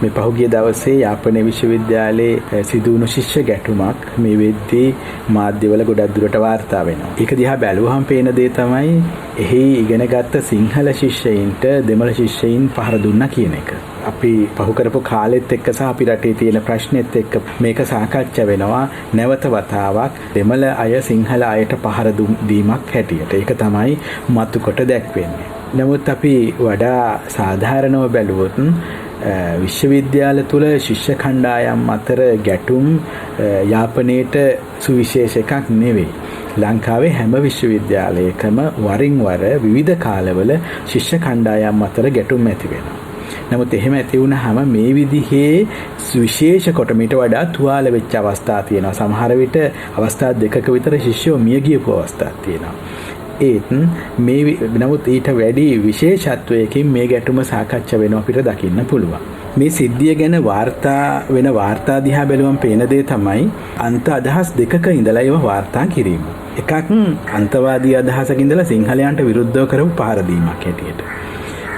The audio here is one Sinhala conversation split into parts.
මේ පහුගිය දවසේ යාපනයේ විශ්වවිද්‍යාලයේ සිදු වුණු ශිෂ්‍ය ගැටුමක් මේ වෙද්දී මාධ්‍යවල ගොඩක් දුරට වාර්තා වෙනවා. ඒක දිහා බැලුවහම පේන දේ තමයි එහි ඉගෙනගත්ත සිංහල ශිෂ්‍යයින්ට දෙමළ ශිෂ්‍යයින් පහර දුන්නා කියන එක. අපි පහු කරපු කාලෙත් එක්ක සහ අපි රටේ තියෙන ප්‍රශ්නෙත් එක්ක මේක සාකච්ඡා වෙනවා නැවත වතාවක් දෙමළ අය සිංහල අයට පහර දීමක් හැටියට. ඒක තමයි මතුකොට දැක්වෙන්නේ. නමුත් අපි වඩා සාධාරණව බැලුවොත් විශ්වවිද්‍යාල තුල ශිෂ්‍ය කණ්ඩායම් අතර ගැටුම් යාපනයේට සුවිශේෂ එකක් නෙවෙයි. ලංකාවේ හැම විශ්වවිද්‍යාලයකම වරින් වර විවිධ කාලවල ශිෂ්‍ය කණ්ඩායම් අතර ගැටුම් ඇති වෙනවා. නමුත් එහෙම ඇති වුණාම මේ විදිහේ විශේෂ කොට මීට වඩා තුවාල වෙච්ච අවස්ථා තියෙනවා. සමහර විට අවස්ථා දෙකක විතර ශිෂ්‍යයෝ මිය ගියපු අවස්ථා තියෙනවා. ඒත් මේ නමුත් ඊට වැඩි විශේෂත්වයකින් මේ ගැටුම සාකච්ඡා වෙනවා අපිට දකින්න පුළුවන්. මේ සිද්ධිය ගැන වාර්තා වෙන වාර්තා දිහා බැලුවම පේන දේ තමයි අන්ත අදහස් දෙකක ඉඳලා ඒව වාර්තා කිරීම. එකක් අන්තවාදී අදහසක ඉඳලා සිංහලයන්ට විරුද්ධව කරපු පහර දීමක් හැටියට.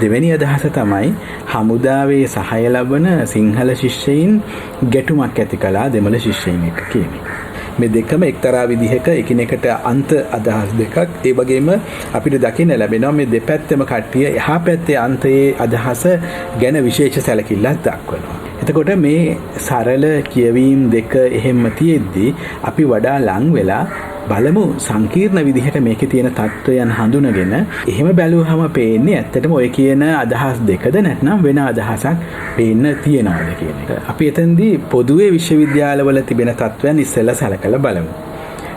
දෙවෙනි අදහස තමයි හමුදාවේ සහාය ලබන සිංහල ශිෂ්‍යයින් ගැටුමක් ඇති කළා දෙමළ ශිෂ්‍යයින් එක්ක කියන එක. මේ දෙකම එක්තරා විදිහක එකිනෙකට අන්ත අදහස් දෙකක්. ඒ වගේම අපිට දකින්න ලැබෙනවා මේ දෙපැත්තෙම කට්ටිය එහා පැත්තේ අන්තයේ අදහස ගැන විශේෂ සැලකිල්ලක් දක්වනවා. එතකොට මේ සරල කියවීම් දෙක එහෙම්ම තියෙද්දි අපි වඩා ලං වෙලා බලමු සංකීර්ණ විදිහට මේකේ තියෙන තත්ත්වයන් හඳුනගෙන එහෙම බැලුවහම පේන්නේ ඇත්තටම ඔය කියන අදහස් දෙකද නැත්නම් වෙන අදහසක් පේන්න තියනවද කියන එක. අපි එතෙන්දී පොදුවේ විශ්වවිද්‍යාලවල තිබෙන තත්ත්වයන් ඉස්සෙල්ලා සැලකලා බලමු.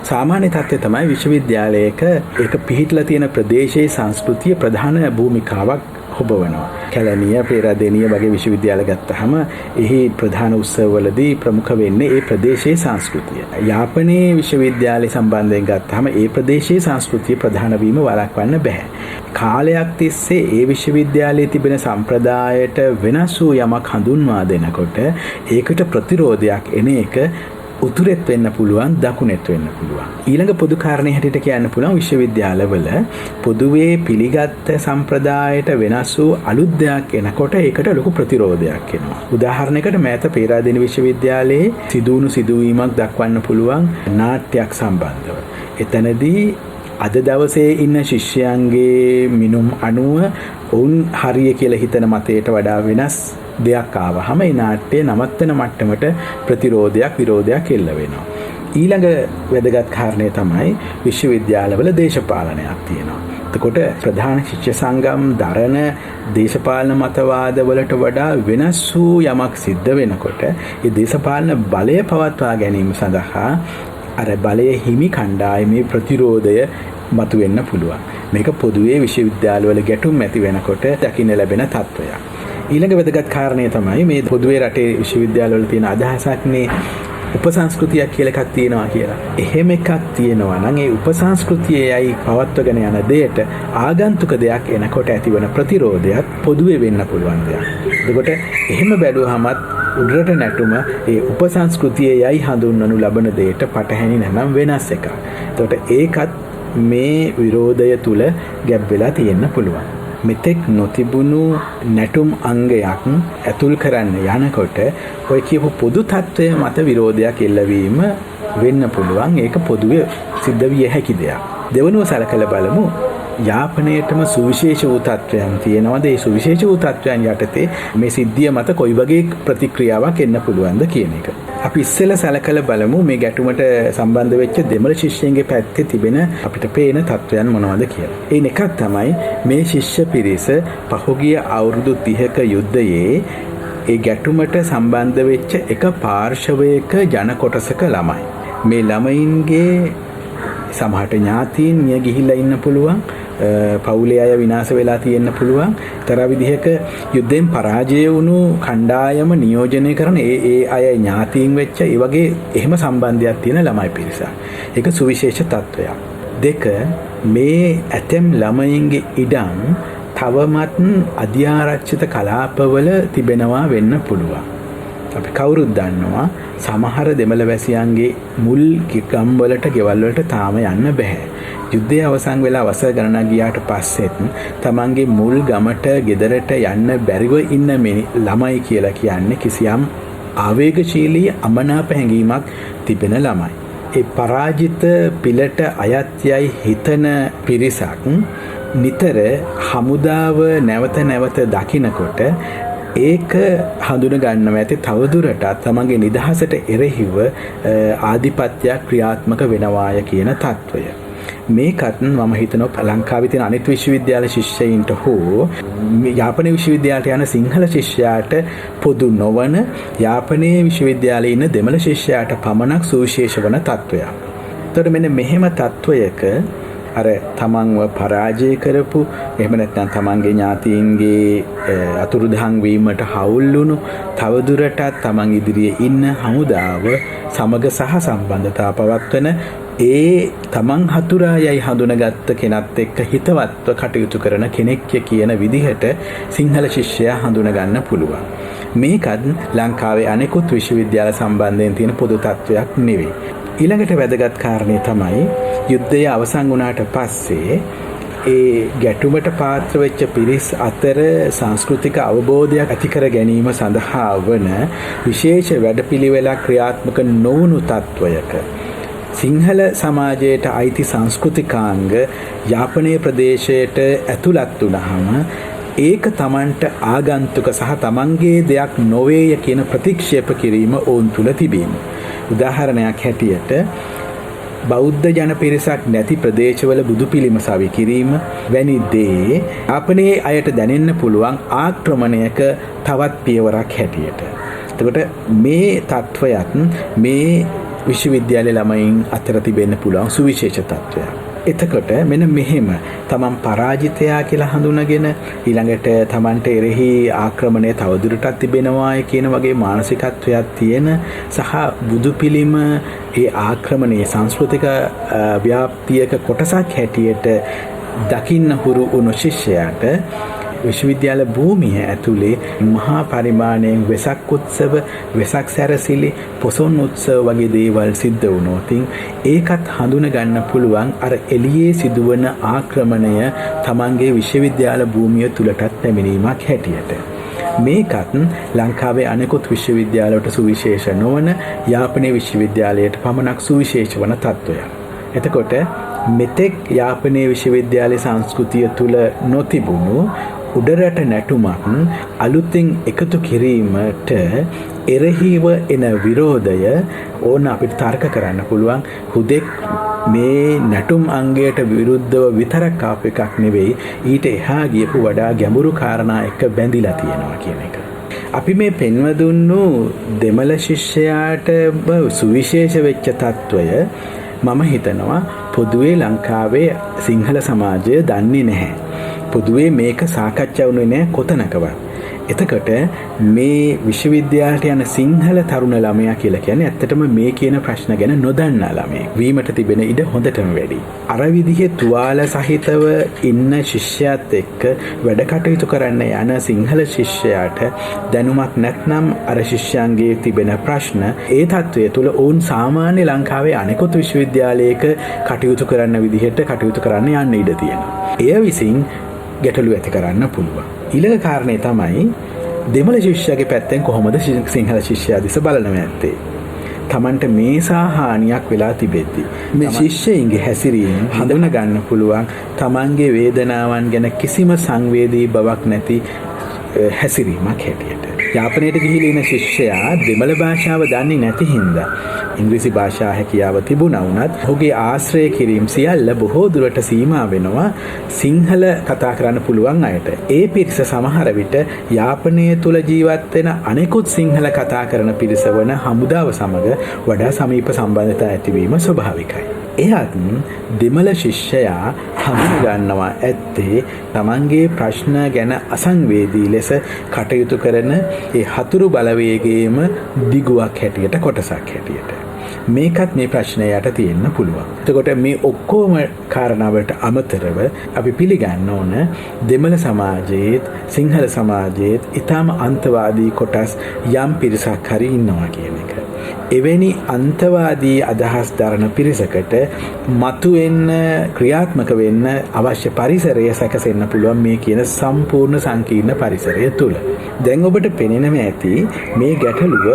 සාමාන්‍ය තත්ත්වය තමයි විශ්වවිද්‍යාලයක ඒක පිහිටලා තියෙන ප්‍රදේශයේ සංස්කෘතිය ප්‍රධාන භූමිකාවක් හොබවනවා. කැලණිය, පේරාදෙණිය වගේ විශ්වවිද්‍යාල ගත්තහම එහි ප්‍රධාන උත්සවවලදී ප්‍රමුඛ වෙන්නේ ඒ ප්‍රදේශයේ සංස්කෘතිය. යාපනයේ විශ්වවිද්‍යාලය සම්බන්ධයෙන් ගත්තහම ඒ ප්‍රදේශයේ සංස්කෘතිය ප්‍රධාන වීම වළක්වන්න බැහැ. කාලයක් තිස්සේ ඒ විශ්වවිද්‍යාලයේ තිබෙන සම්ප්‍රදායට වෙනස් වූ යමක් හඳුන්වා දෙනකොට ඒකට ප්‍රතිරෝධයක් එන එක උතුරෙත් වෙන්න පුළුවන්, දකුණෙත් වෙන්න පුළුවන්. ඊළඟ පොදු කාරණේ හැටියට කියන්න පුළුවන් විශ්වවිද්‍යාලවල පොදුවේ පිළිගත් සම්ප්‍රදායට වෙනස් වූ අලුත් දෙයක් එනකොට ඒකට ලොකු ප්‍රතිරෝධයක් එනවා. උදාහරණයකට මෑත පේරාදෙණි විශ්වවිද්‍යාලයේ සිදුවුණු සිදුවීමක් දක්වන්න පුළුවන් නාට්‍යයක් සම්බන්ධව. එතනදී අද දවසේ ඉන්න ශිෂ්‍යයන්ගේ මිනුම් අනුව ඔවුන් හරිය කියලා හිතන මතයට වඩා වෙනස් දෙයක් ආවහම ඒ නාට්‍යය නවත්තන මට්ටමට ප්‍රතිරෝධයක් විරෝධයක් එල්ල වෙනවා. ඊළඟ වැදගත් කාරණය තමයි විශ්වවිද්‍යාලවල දේශපාලනයක් තියෙනවා. එතකොට ප්‍රධාන ශිෂ්‍ය සංගම් දරන දේශපාලන මතවාදවලට වඩා වෙනස් වූ යමක් සිද්ධ වෙනකොට ඒ දේශපාලන බලය පවත්වා ගැනීම සඳහා අර බලය හිමි කණ්ඩායමේ ප්‍රතිරෝධය මතුවෙන්න පුළුවන්. මේක පොදුවේ විශ්වවිද්‍යාලවල ගැටුම් ඇති වෙනකොට දකින්න ලැබෙන තත්ත්වයක්. ඊළඟ වැදගත් කාරණය තමයි මේ පොදුවේ රටේ විශ්වවිද්‍යාලවල තියෙන අදහසක්නේ උපසංස්කෘතියක් කියලා එකක් තියෙනවා කියලා. එහෙම එකක් තියෙනවා නම් ඒ උපසංස්කෘතියයි පවත්වගෙන යන දෙයට ආගන්තුක දෙයක් එනකොට ඇතිවන ප්‍රතිරෝධයත් පොදුවේ වෙන්න පුළුවන් දෙයක්. එතකොට එහෙම බැලුවහමත් උඩරට නැටුම ඒ උපසංස්කෘතියයි හඳුන්වනු ලබන දෙයට පටහැනි නැනම් වෙනස් එකක්. එතකොට ඒකත් මේ විරෝධය තුල ගැබ් වෙලා තියෙන්න පුළුවන්. මෙතෙක් නොතිබුණු නැටුම් අංගයක් ඇතුල් කරන්න යනකොට ඔය කියපු පොදු තත්ත්වය මත විරෝධයක් එල්ලවීම වෙන්න පුළුවන්. ඒක පොදුවේ සිද්ධ විය හැකි දෙයක්. දෙවනුව සලකලා බලමු යාපනයේටම සුවිශේෂ වූ තත්ත්වයන් තියෙනවද? ඒ සුවිශේෂ වූ තත්ත්වයන් යටතේ මේ සිද්ධිය මත කොයි වගේ ප්‍රතික්‍රියාවක් එන්න පුළුවන්ද කියන එක. අපි ඉස්සෙල්ලා සලකලා බලමු මේ ගැටුමට සම්බන්ධ වෙච්ච දෙමළ ශිෂ්‍යයන්ගේ පැත්තේ තිබෙන අපිට පේන තත්ත්වයන් මොනවද කියලා. ඒ එකක් තමයි මේ ශිෂ්‍ය පිරිස පහුගිය අවුරුදු 30ක යුද්ධයේ ඒ ගැටුමට සම්බන්ධ වෙච්ච එක පාර්ශවයක ජන කොටසක ළමයි. මේ ළමයින්ගේ සමහරට ඥාතීන් මිය ගිහිල්ලා ඉන්න පුළුවන්, පවුලේ අය විනාශ වෙලා තියෙන්න පුළුවන්. තරහ විදිහක යුද්ධයෙන් පරාජය වුණු කණ්ඩායම නියෝජනය කරන ඒ ඒ අය ඥාතීන් වෙච්ච ඒ වගේ එහෙම සම්බන්ධයක් තියෙන ළමයි පිරිසක්. ඒක සුවිශේෂ තත්වයක්. දෙක, මේ ඇතැම් ළමයින්ගේ ඉඩම් තවමත් අධ්‍යාරක්ෂිත කලාපවල තිබෙනවා වෙන්න පුළුවන්. අපි කවුරුත් දන්නවා සමහර දෙමළ වැසියන්ගේ මුල් ගම්වලට ගෙවල් වලට තාම යන්න බෑ. යුද්ධය අවසන් වෙලා වසර ගණනක් ගියාට පස්සෙත් තමන්ගේ මුල් ගමට ගෙදරට යන්න බැරිව ඉන්න ළමයි කියලා කියන්නේ කිසියම් ආවේගශීලී අමනාප හැඟීමක් තිබෙන ළමයි. ඒ පරාජිත පිළට අයත් යයි හිතන පිරිසක් නිතර හමුදාව නැවත නැවත දකිනකොට ඒක හඳුන ගන්නවා ඇති තවදුරටත් තමන්ගේ නිදහසට එරෙහිව ආධිපත්‍යයක් ක්‍රියාත්මක වෙනවාය කියන තත්ත්වය. මේකත් මම හිතනවා ලංකාවේ තියෙන අනිත් විශ්වවිද්‍යාල ශිෂ්‍යයින්ට හෝ යාපනයේ විශ්වවිද්‍යාලයට යන සිංහල ශිෂ්‍යයාට පොදු නොවන යාපනයේ විශ්වවිද්‍යාලයේ ඉන්න දෙමළ ශිෂ්‍යයාට පමණක් සුවිශේෂ වන තත්ත්වයක්. එතකොට මෙන්න මෙහෙම තත්ත්වයක අර තමන්ව පරාජය කරපු, එහෙම නැත්නම් තමන්ගේ ඥාතීන්ගේ අතුරුදහන් වීමට හවුල් වුණු, තවදුරටත් තමන් ඉදිරියේ ඉන්න හමුදාව සමග සහ සම්බන්ධතා පවත්වන ඒ තමන් හතුරා යයි හඳුනගත්ත කෙනත් එක්ක හිතවත්ව කටයුතු කරන කෙනෙක්ය කියන විදිහට සිංහල ශිෂ්‍යයා හඳුනගන්න පුළුවන්. මේකත් ලංකාවේ අනෙකුත් විශ්වවිද්‍යාල සම්බන්ධයෙන් තියෙන පොදු තත්ත්වයක් නෙවෙයි. ඊළඟට වැදගත් කාරණේ තමයි යුද්ධය අවසන් වුණාට පස්සේ ඒ ගැටුමට පාත්‍ර වෙච්ච පිරිස් අතර සංස්කෘතික අවබෝධයක් ඇති කර ගැනීම සඳහා වන විශේෂ වැඩපිළිවෙලක් ක්‍රියාත්මක නොවුණු තත්ත්වයක සිංහල සමාජයට අයිති සංස්කෘතිකාංග යාපනයේ ප්‍රදේශයට ඇතුළත් වුණාම ඒක තමන්ට ආගන්තුක සහ තමන්ගේ දෙයක් නොවේය කියන ප්‍රතික්ෂේප කිරීම ඔවුන් තුළ තිබීම. උදාහරණයක් හැටියට බෞද්ධ ජන පිරිසක් නැති ප්‍රදේශවල බුදු පිළිම සවි කිරීම වැනි දේ යාපනයේ අයට දැනෙන්න පුළුවන් ආක්‍රමණයක තවත් පියවරක් හැටියට. එතකොට මේ තත්ත්වයත් මේ විශ්වවිද්‍යාල ළමයින් අතර තිබෙන්න පුළුවන් සුවිශේෂ තත්ත්වයක්. එතකොට මෙන්න මෙහෙම තමන් පරාජිතයා කියලා හඳුනගෙන ඊළඟට තමන්ට එරෙහි ආක්‍රමණය තවදුරටත් තිබෙනවාය කියන වගේ මානසිකත්වයක් තියෙන සහ බුදු පිළිම ඒ ආක්‍රමණයේ සංස්කෘතික ව්‍යාප්තියක කොටසක් හැටියට දකින්න හුරු වුණු ශිෂ්‍යයාට විශ්වවිද්‍යාල භූමිය ඇතුලේ මහා පරිමාණයෙන් වෙසක් උත්සව, වෙසක් සැරසිලි, පොසොන් උත්සව වගේ දේවල් සිද්ධ වුණොත් ඒකත් හඳුන ගන්න පුළුවන් අර එළියේ සිදුවන ආක්‍රමණය තමන්ගේ විශ්වවිද්‍යාල භූමිය තුලටත් පැමිණීමක් හැටියට. මේකත් ලංකාවේ අනෙකුත් විශ්වවිද්‍යාලවලට සුවිශේෂ නොවන යාපනයේ විශ්වවිද්‍යාලයට පමණක් සුවිශේෂ වන තත්ත්වයක්. එතකොට මෙතෙක් යාපනයේ විශ්වවිද්‍යාල සංස්කෘතිය තුල නොතිබුණු උඩරට නැටුමක් අලුතින් එකතු කිරීමට එරෙහිව එන විරෝධය ඕන අපිට තර්ක කරන්න පුළුවන්. හුදෙක් මේ නැටුම් අංගයට විරුද්ධව විතරක් ආපු එකක් නෙවෙයි, ඊට එහා ගියපු වඩා ගැඹුරු කාරණා එක්ක බැඳිලා තියෙනවා කියන එක. අපි මේ පෙන්ව දුන්නු දෙමළ ශිෂ්‍යයාට සුවිශේෂ වෙච්ච තත්ත්වය මම හිතනවා පොදුවේ ලංකාවේ සිංහල සමාජය දන්නේ නැහැ. පොදුවේ මේක සාකච්ඡා වුණේ නැහැ කොතනකවත්. එතකොට මේ විශ්වවිද්‍යාලයට යන සිංහල තරුණ ළමයා කියලා කියන්නේ ඇත්තටම මේ කියන ප්‍රශ්න ගැන නොදන්නා ළමයෙක් වීමට තිබෙන ඉඩ හොඳටම වැඩි. අර විදිහේ තුවාල සහිතව ඉන්න ශිෂ්‍යයාත් එක්ක වැඩ කටයුතු කරන්න යන සිංහල ශිෂ්‍යයාට දැනුමක් නැත්නම් අර ශිෂ්‍යයන්ගේ තිබෙන ප්‍රශ්න ඒ තත්ත්වය තුළ ඔවුන් සාමාන්‍ය ලංකාවේ අනෙකුත් විශ්වවිද්‍යාලයක කටයුතු කරන්න විදිහට කටයුතු කරන්න යන්න ඉඩ තියෙනවා. එය විසින් ගැටලු ඇති කරන්න පුළුවන්. ඊළඟ කාරණේ තමයි දෙමළ ශිෂ්‍යයාගේ පැත්තෙන් කොහොමද සිංහල ශිෂ්‍යයා දෙස බලනව ඇත්තේ. තමන්ට මේසා හානියක් වෙලා තිබෙද්දි මේ ශිෂ්‍යයින්ගේ හැසිරීම හඳුන ගන්න පුළුවන් තමන්ගේ වේදනාවන් ගැන කිසිම සංවේදී බවක් නැති හැසිරීමක් හැටියට. යාපනයට ගිහිල්ලා ඉන ශිෂ්‍යයා දෙමළ භාෂාව දන්නේ නැති හින්දා ඉංග්‍රීසි භාෂා හැකියාව තිබුණා වුණත් ඔහුගේ ආශ්‍රය කිරීම සියල්ල බොහෝ දුරට සීමා වෙනවා සිංහල කතා කරන්න පුළුවන් අයට. ඒ පිරිස සමහර විට යාපනය තුල ජීවත් වෙන අනෙකුත් සිංහල කතා කරන පිරිස වන හමුදාව සමග වඩා සමීප සම්බන්ධතා ඇතිවීම ස්වභාවිකයි. එයත් දෙමළ ශිෂ්‍යයා හඳුන ගන්නවා ඇත්තේ තමන්ගේ ප්‍රශ්න ගැන අසංවේදී ලෙස කටයුතු කරන ඒ හතුරු බලවේගයේම දිගුවක් හැටියට, කොටසක් හැටියට. මේකත් මේ ප්‍රශ්නය යට තියෙන්න පුළුවන්. එතකොට මේ ඔක්කොම කාරණාවලට අමතරව අපි පිළිගන්න ඕන දෙමළ සමාජයේත් සිංහල සමාජයේත් ඊටාම අන්තවාදී කොටස් යම් පිරිසක් හරි ඉන්නවා කියන එක. එවැනි අන්තවාදී අදහස් දරන පිරිසකට මතුවෙන්න ක්‍රියාත්මක වෙන්න අවශ්‍ය පරිසරය සැකසෙන්න පුළුවන් මේ කියන සම්පූර්ණ සංකීර්ණ පරිසරය තුල. දැන් ඔබට පෙනෙනව ඇති මේ ගැටලුව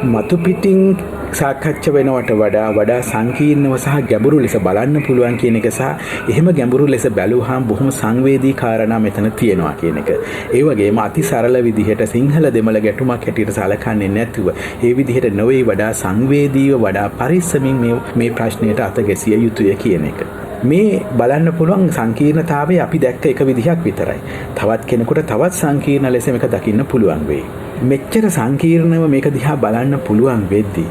මතු පිටින් සාකච්ඡා වෙනවට වඩා වඩා සංකීර්ණව සහ ගැඹුරු ලෙස බලන්න පුළුවන් කියන එක සහ එහෙම ගැඹුරු ලෙස බැලුවාම බොහොම සංවේදී කාරණා මෙතන තියෙනවා කියන එක. ඒ වගේම අති සරල විදිහට සිංහල දෙමළ ගැටුමක් හැටියට සලකන්නේ නැතුව ඒ විදිහට නොවේ වඩා සංවේදීව වඩා පරිස්සමින් මේ ප්‍රශ්නයට අත ගැසිය යුතුය කියන එක. මේ බලන්න පුළුවන් සංකීර්ණතාවය අපි දැක්ක එක විදිහක් විතරයි. තවත් කෙනෙකුට තවත් සංකීර්ණ ලෙස මේක දකින්න පුළුවන් වෙයි. මෙච්චර සංකීර්ණව මේක දිහා බලන්න පුළුවන් වෙද්දී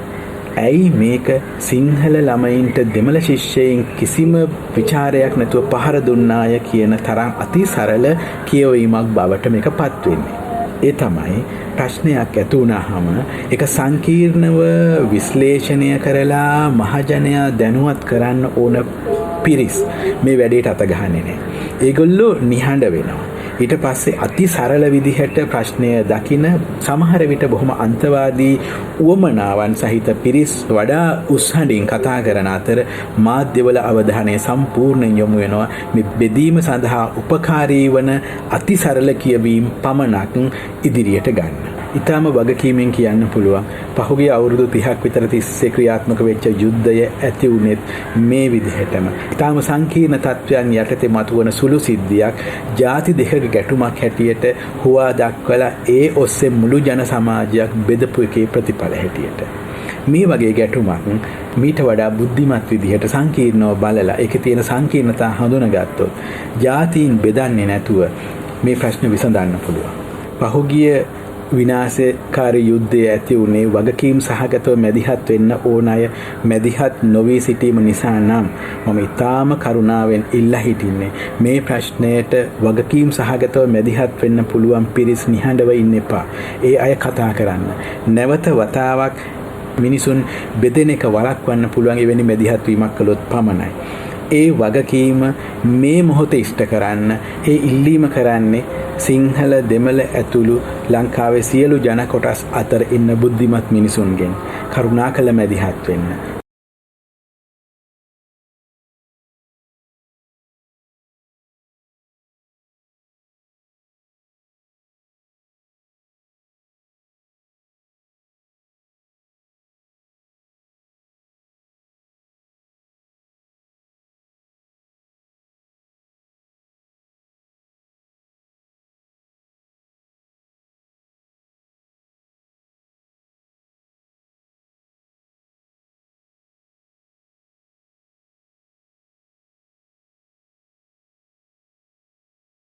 ඇයි මේක සිංහල ළමයින්ට දෙමළ ශිෂ්‍යයින් කිසිම විචාරයක් නැතුව පහර දුන්නාය කියන තරම් අති සරල කියවීමක් බවට මේක පත් වෙන්නේ? ඒ තමයි ප්‍රශ්නයක් ඇති වුණාම ඒක සංකීර්ණව විශ්ලේෂණය කරලා මහජනයා දැනුවත් කරන්න ඕන පිරිස් මේ වැඩේට අත ගහන්නේ නැහැ. ඒගොල්ලෝ නිහඬ වෙනවා. ඊට පස්සේ අති සරල විදිහට ප්‍රශ්නය දකින සමහර විට බොහොම අන්තවාදී උවමනාවන් සහිත පිරිස් වඩා උස්හඬින් කතා කරන අතර මාධ්‍යවල අවධානය සම්පූර්ණයෙන් යොමු වෙනවා මේ බෙදීම සඳහා උපකාරී වන අති සරල කියවීම් පමණක් ඉදිරියට ගන්න. ඊටාම වගකීමෙන් කියන්න පුළුවන් පහුගිය අවුරුදු 30ක් විතර තිස්සේ ක්‍රියාත්මක වෙච්ච යුද්ධය ඇති වුණෙත් මේ විදිහටම. ඊටාම සංකීර්ණ තත්ත්වයන් යටතේ මතුවන සුළු සිද්ධියක් ජාති දෙකක ගැටුමක් හැටියට හුවා දක්වලා ඒ ඔස්සේ මුළු ජන සමාජයක් බෙදපු එකේ ප්‍රතිඵල හැටියට. මේ වගේ ගැටුමක් මීට වඩා බුද්ධිමත් විදිහට සංකීර්ණව බලලා ඒකේ තියෙන සංකීර්ණතා හඳුනාගත්තොත් ජාතීන් බෙදන්නේ නැතුව මේ ප්‍රශ්න විසඳන්න පුළුවන්. පහුගිය විනාශකාරී යුද්ධය ඇති වුණේ වගකීම් සහගතව මැදිහත් වෙන්න ඕන අය මැදිහත් නොවී සිටීම නිසා නම් මම ඊටාම කරුණාවෙන් ඉල්ලා හිටින්නේ මේ ප්‍රශ්නයට වගකීම් සහගතව මැදිහත් වෙන්න පුළුවන් පිරිස් නිහඬව ඉන්න එපා. ඒ අය කතා කරන්න. නැවත වතාවක් මිනිසුන් බෙදෙන එක වළක්වන්න පුළුවන් එවැනි මැදිහත් වීමක් කළොත් පමණයි. ඒ වගකීම මේ මොහොතේ ඉෂ්ට කරන්න ඒ ඉල්ලීම කරන්නේ සිංහල දෙමළ ඇතුළු ලංකාවේ සියලු ජන කොටස් අතර ඉන්න බුද්ධිමත් මිනිසුන්ගෙන්. කරුණාකර මැදිහත් වෙන්න.